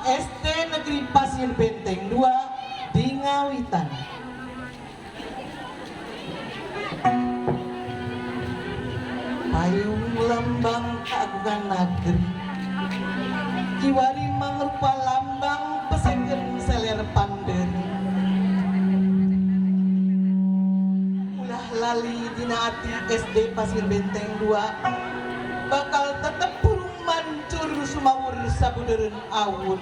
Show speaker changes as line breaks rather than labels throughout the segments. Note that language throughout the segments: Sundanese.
SD Negeri Pasir Benteng 2 di Ngawitan. Payung lambang keagungan negeri, kiwari mangrupa lambang peseken seler panderi. Ulah lali dina ati SD Pasir Benteng 2 bakal tetep burung mancur sumawur sabudeureun awun.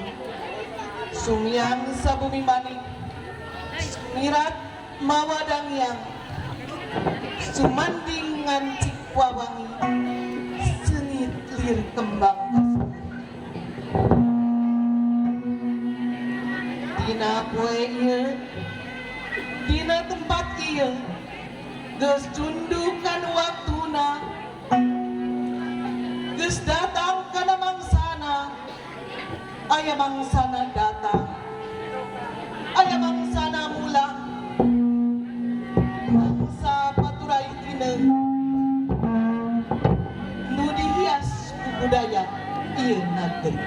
Sumiang sabumi manik, sumirat mawadangyang, sumanding ngancik wawangi, sengit lir kembang kasur. Dina poe ieu, dina tempat ieu, geus cundukan waktuna, geus datang kana mangsana, aya mangsana datang, aya mangsana mula, mangsa paturai tineu, nu dihias ku budaya ieu nageri.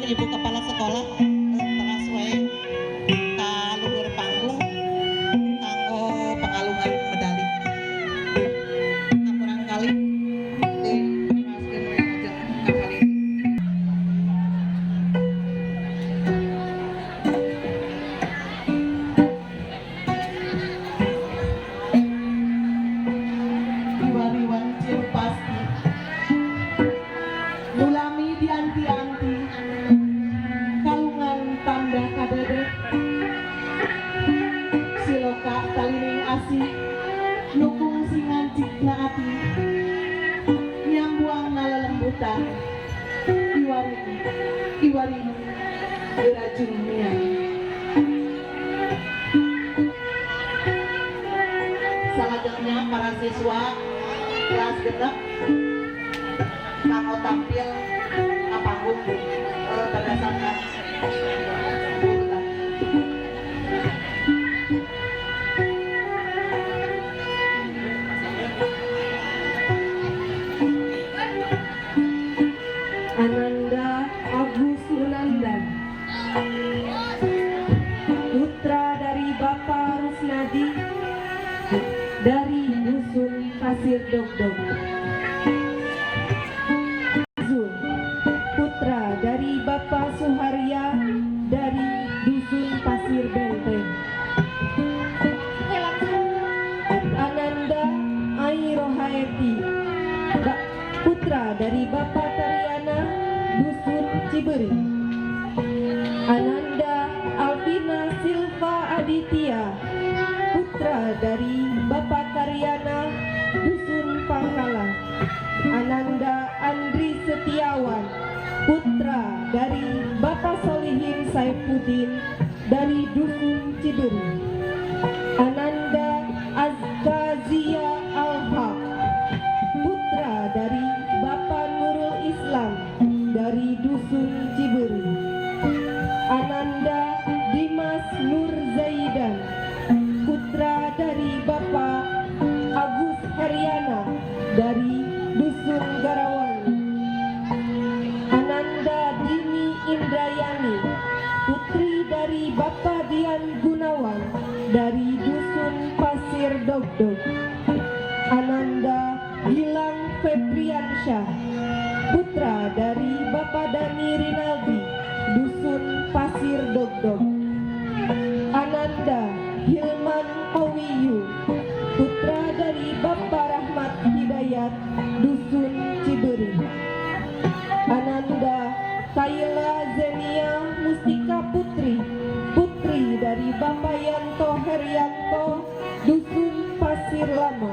Ibu Kepala Sekolah teras wae ka luhur panggung kanggo pengalungan medali. Ka murangkalih diteraskeun we ajeng ka palih. Iwariwan cir pasti nulami dianti-anti kalungan tanda kadede siloka talining asih nu kungsi ngancikna ati nyambuang ngalelembutan iwarin iwarin gerajung miang. Salajengna para siswa kelas 6 kanggo tampil ka panggung berdasarkan urutan.
Ananda Agus Munandar, putra dari Bapak Rusnadi dari Dusun Pasir Dogdog. Zul, putra dari Bapak Suharya dari Dusun Pasir Benteng. Ananda Airohaeti, putra dari Bapak Tariana, Dusun Ciberi. Ananda Alvina Silva Aditya, putra dari Bapak Karyana, Dusun Pangkalan. Ananda Andri Setiawan, putra dari Bapak Solihin Saifuddin dari Dusun Ciberi. Ananda Azkazia Alhaq, putra dari Bapak Nurul Islam dari Dusun Ciberi. Ananda Dimas Nur Zaidan, putra dari Bapak Agus Heriana dari Dusun Garawangi. Ananda Dini Indrayani, putri dari Bapak Dian Gunawan dari Dusun Pasir Dogdog. Ananda Gilang Febriansyah, putra dari Bapak Dani Rinaldi, Dusun Pasir Dogdog. Ananda Hilman Kowiyu, putra dari Bapak Rahmat Hidayat, Dusun Ciberi. Ananda Kayla Zenia Mustika Putri, putri dari Bapak Yanto Herianto, Dusun Pasir Lama.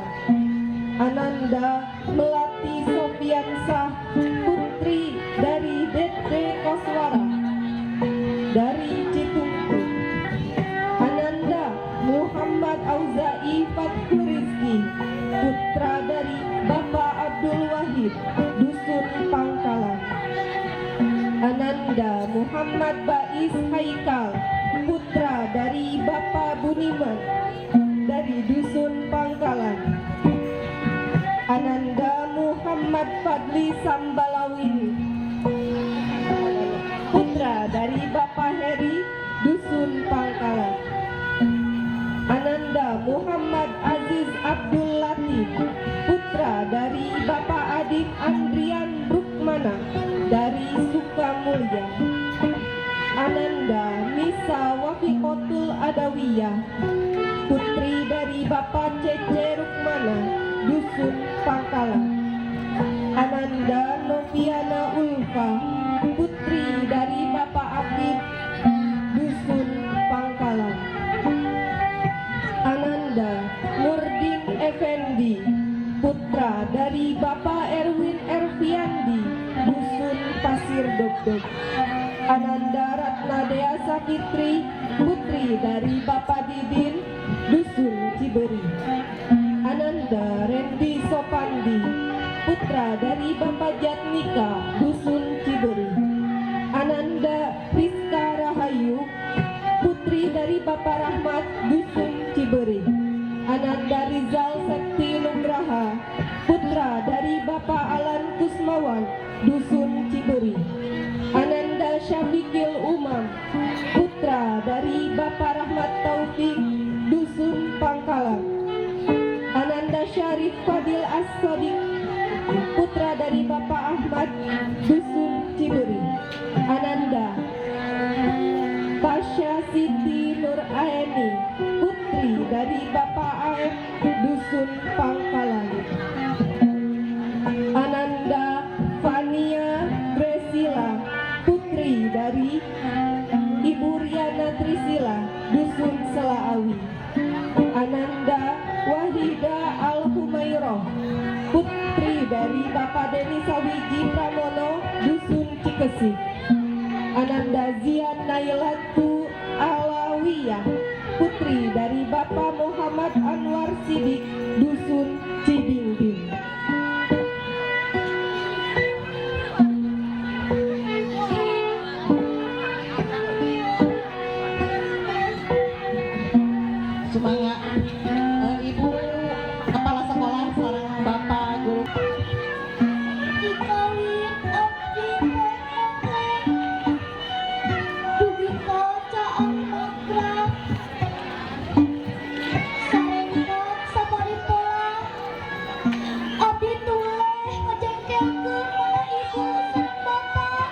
Ananda Melati Sofiansah, putri dari Dede Koswara dari Citungku. Ananda Muhammad Auzai Fathur Rizki, putra dari Bapak Abdul Wahid, Dusun Pangkalan. Ananda Muhammad Bais Haikal, putra dari Bapak Buniman dari Dusun Pangkalan. Ananda Muhammad Fadli Sambalawin, putra dari Bapak Heri, Dusun Pangkalan. Ananda Muhammad Aziz Abdul Latif, putra dari Bapak Adib Andrian Rukmana dari Sukamulya. Ananda Nisa Wafiqotul Adawiyah, putri dari Bapak Cece Rukmana, Dusun Pangkalan. Ananda Noviana Ulfa, putri dari Bapak Afif, Dusun Pangkalan. Ananda Nurdin Effendi, putra dari Bapak Erwin Erviandi, Dusun Pasir Dogdog. Ananda Ratna Dea Safitri, putri dari Bapak Didin, Dusun Ciberi. Ananda Randy Sopandi, putra dari Bapak Jatnika, Dusun Ciberi. Ananda Rizka Rahayu, putri dari Bapak Rahmat, Dusun Ciberi. Ananda Rizal Septi Nugraha, putra dari Bapak Alan Kusmawan, Dusun Ciberi. Ananda Syafiqil Umam, putra dari Bapak Rahmat Taufik, Dusun Pangkalan. Ananda Syarif Fadil As-Sadiq, putra dari Bapak Ahmad, Dusun Ciberi. Ananda Tasya Siti Nur Aeni, putri dari Bapak Aep, Dusun Pangkalan. Ananda Fania Gresila, putri dari Ibu Riana Trisila, Dusun Selaawi. Ananda Wahida Al-Humairah, putri dari Bapak Deni Sawiji Pramono, Dusun Cikesik. Ananda Zian Nailatu Alawiyah, putri dari Bapak Muhammad Anwar Sidik, Dusun Cibingbing.
Semangat Ibu Kepala Sekolah sareng Bapak Guru.
Dikawin abdi mongkleng dugi ka caang magrab sarengkot sabari pola abdi tuleh ngajengkelkeun mana ibu sareng bapak.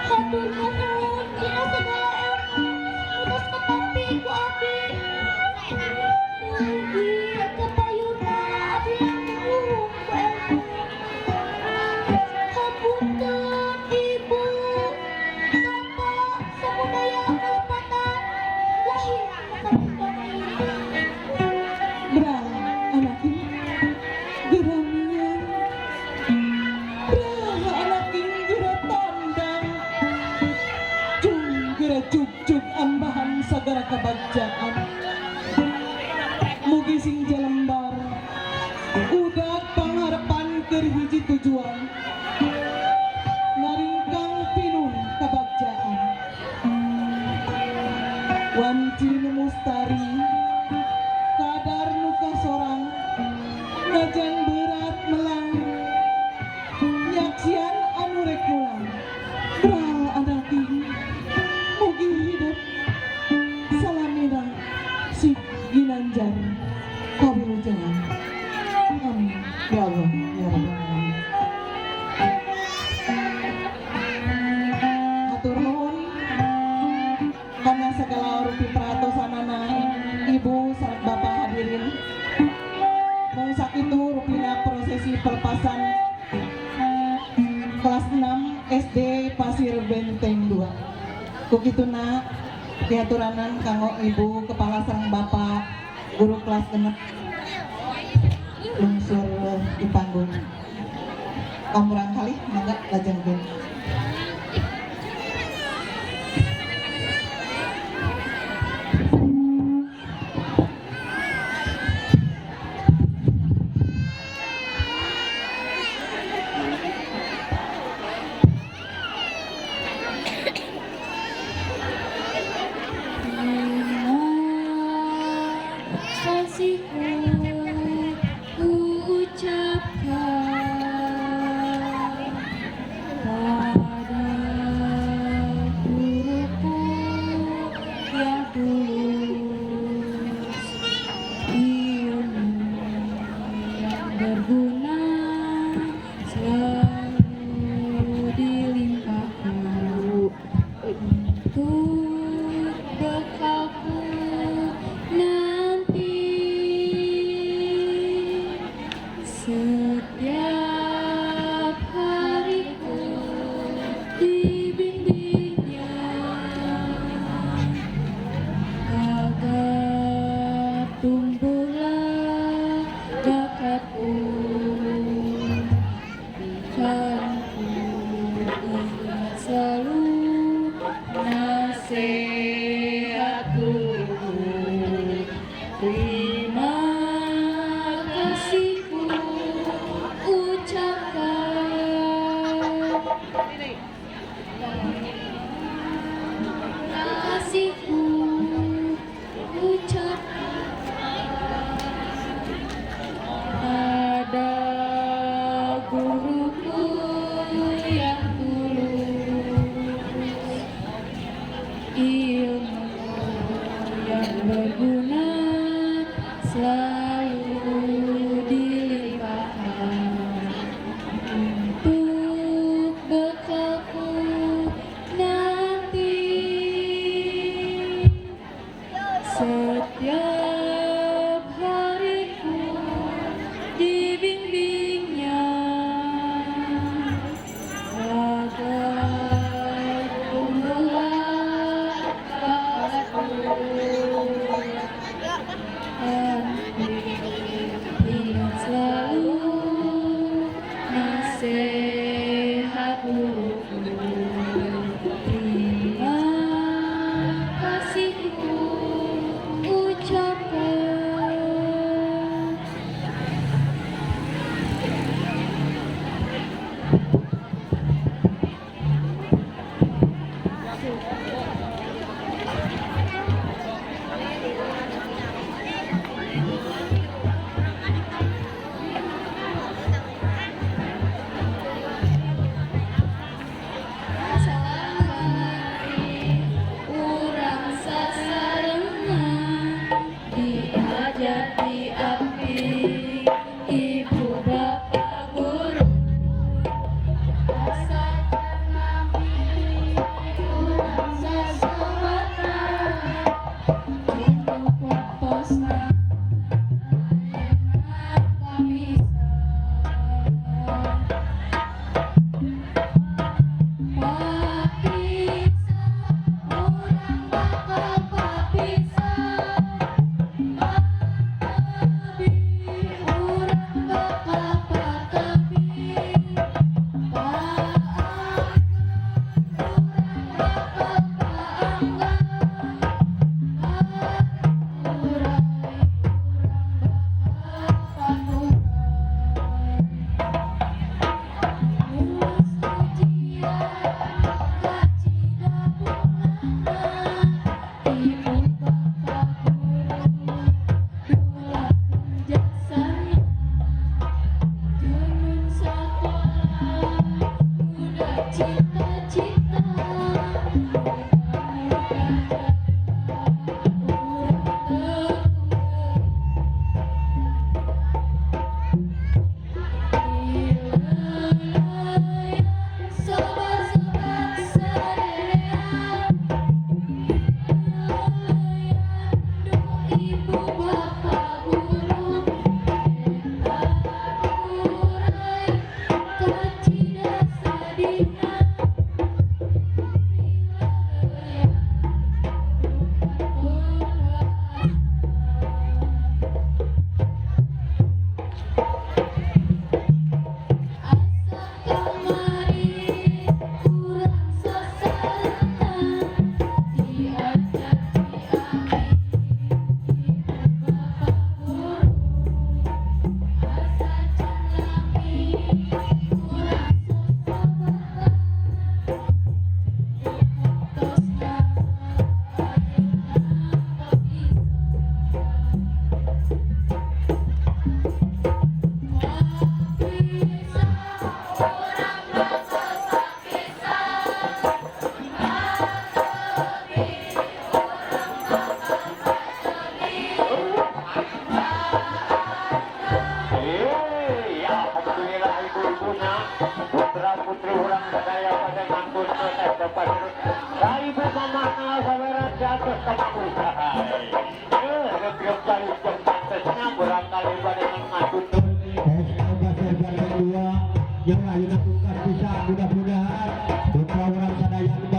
Hatur nuhun dina segala ilmu nu tos katampi ku abdi. Mugi kapayuna abdi langkung luhung ku ilmu. Hapunten ibu, bapak, samudaya kalepatan lahir makanan ieu.
Bra, anak ini geramian. Bra, anak ini gera tandang. Cung gera cuk-cuk ambahan sagara kebagjaan. Mugi sing jalembar. Udag pangharapan keur hiji tujuan. Ngaringkang pinuh kebagjaan. Wanci nu mustari, kadar nu kasorang, najan berat melang, nyaksian anu rek mulang. Bra anak ini, mugi hidup salamina si ginanjar kawilujengan. Amin. Ya Allah, ya Rabbal Alamin. Hatur nuhun karena segala rupi perhatosanana ibu sareng bapak hadirin. Mung sakitu rupina prosesi pelepasan kelas 6 SD Pasir Benteng 2. Kukituna diaturanan kanggo ibu kepala sareng bapak guru kelas 6 lungsur di panggung. Kamurang kalih mangga lajengkeun.
Terima kasihku ku ucapkan pada guruku yang tulus, ilmu yang berguna selalu dilimpahkan untuk bekalku nanti. Setiap hariku dibimbingnya agar tumbuhlah bakatku, kan ku ingat selalu nasihat guruku. Terima kasihku ucapkan, kasihku ucapkan pada guruku yang tulus.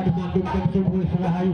Pada mantunkan subuh serahayu.